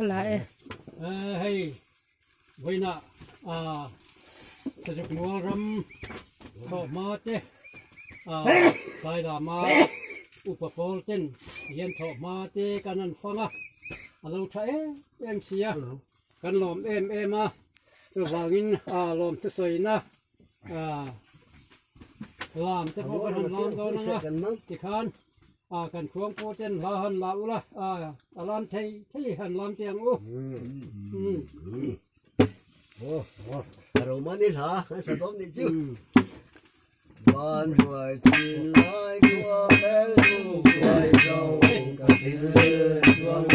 Ka la e. Hei vawiinah Sazuk Mual ram thawhhma te Sailama upa pawl ten hian thawhhma te kan han fang a, a lo tha em em si a, kan lawm em em a, chuvangin lawm thusawina Lam te pawh kan han lam dawn ang a, tikhan kan khuang pawh ten hla han la ula, a lam thei thei han lam teh ang u. A romani hla kan sa dawn nih chu. Van hnuai chin lai khua hmel hnu kuai zo ka thil chuang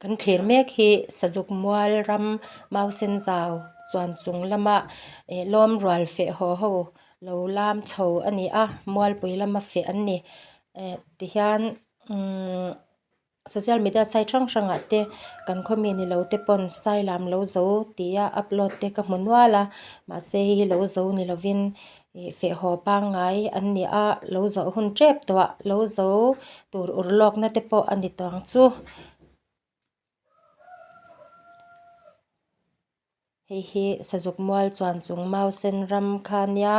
Kan thlir mek hi Sazuk Mual ram Mausen Zau chuan chung lama eh lawm rual feh haw ho lo lam chho a ni a mualpui lama feh an ni eh tihian umm social media site hrang hrangah te kan khaw mi ni lo te pawn sai lam lo zo tia upload te ka hmu nual a mahse hei hi lo zo ni lovin ih feh haw pangngai an ni a lo zawh hun tep tawh ah lo zo tur ur lawk na te pawh a ni tawh ang chu. Hei hi sazuk mual chuan chung mau sen ram kha nia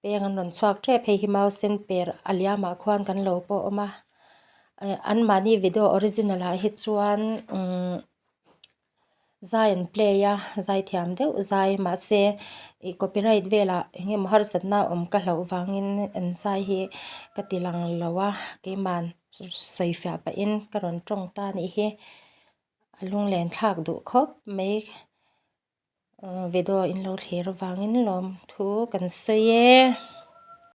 peng an rawn chhuak tep hei hi mau sen per a liamah khuan kan lo pawh awm a eh anmahni video original ah hi chuan umm zai an play a zai thiam deuh zai mahse ih copyright velah eng emaw harsatna awm ka hlauh vangin an zai hi ka ti lang lo a keimah sawi fiah pahin ka rawn tawng ta a nih hi. A lunglen thlak duh khawp mai video in lo thlir avangin lawmthu kan sawi e.